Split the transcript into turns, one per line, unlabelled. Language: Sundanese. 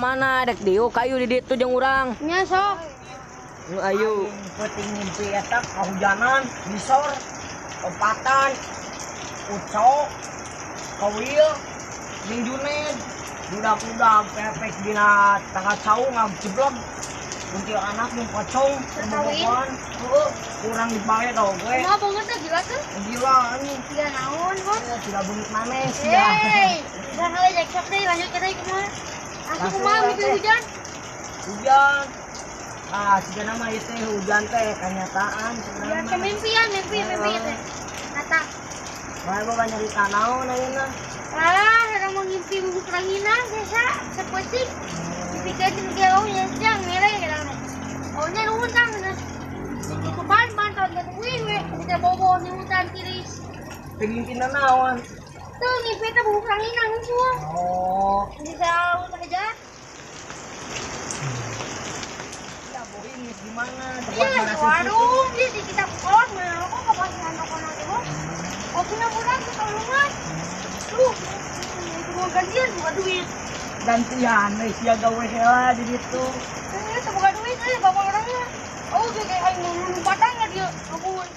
Mana dek diuk kayu di ditu jeung urang.
Nya sok.
Ayo.
Penting ngimpi eta kahujanan, nisor, lompatan, ucok, kawil, jeung Juned. Budak-budak pepek dina tangga cau ngabjeblog. Kuntilanak jeung pocong,
Kawin?
Heeh, kurang dipake tau gue.
Kumaha banget teh gila tuh?
Gila anjing.
Gila naon, Bos?
Tidak beungit maneh sia.
Hei, jangan heula jek sok deui lanjut ke deui kumaha. Langsung
Langsung
kumaha
we,
mimpi
teh.
Hujan?
Hujan. Ah, sigana mah ieu teh hujan teh kenyataan
Ya,
sebenarnya.
ke mimpi ya, mimpi mimpi teh. Kata,
Wah, bawa nyarita naon ayeuna?
Ah, orang mau ngimpi bubuk ranginang sesa sepeuting. Dipikeun ge oh nya jang mere kadang. Oh nya nuhun tang geus. Ditutupan pantau ge wih we kita bobo di hutan tiris.
Teu ngimpina naon?
Tuh ngimpi teh bubuk ranginang hungkul.
Oh,
Bisa aja.
ya bohing geus di mana? Tempat
Iya,
mana
di
sih?
warung, dia di kita kolot, mana kok kapasitas toko nanti bos. Kopi budak ketolongan. Tuh, mau gantian buka duit.
Gantian we sia gawe heula di ditu.
Eh, buka duit, eh, bapak orangnya. Oh, kayak aing mau lompatan nggak dia, ampun.